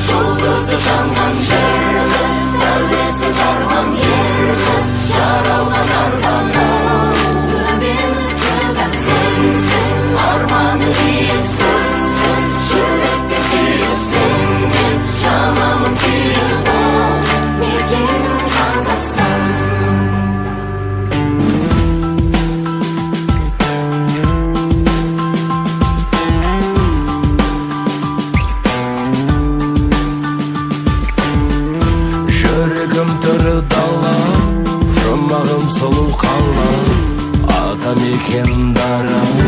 Жұлдызы жанған жерміз, тәуелсіз арман ерміз, жаралған ардан. Төбеміз көк сенсің, арманы биік сөзсіз, жүректе сүйіп, сен деп жанамын күйіп. Мекенім Қазақстан. Жүрегім тірі дала, жұмағым сұлу қала, атамекен дара.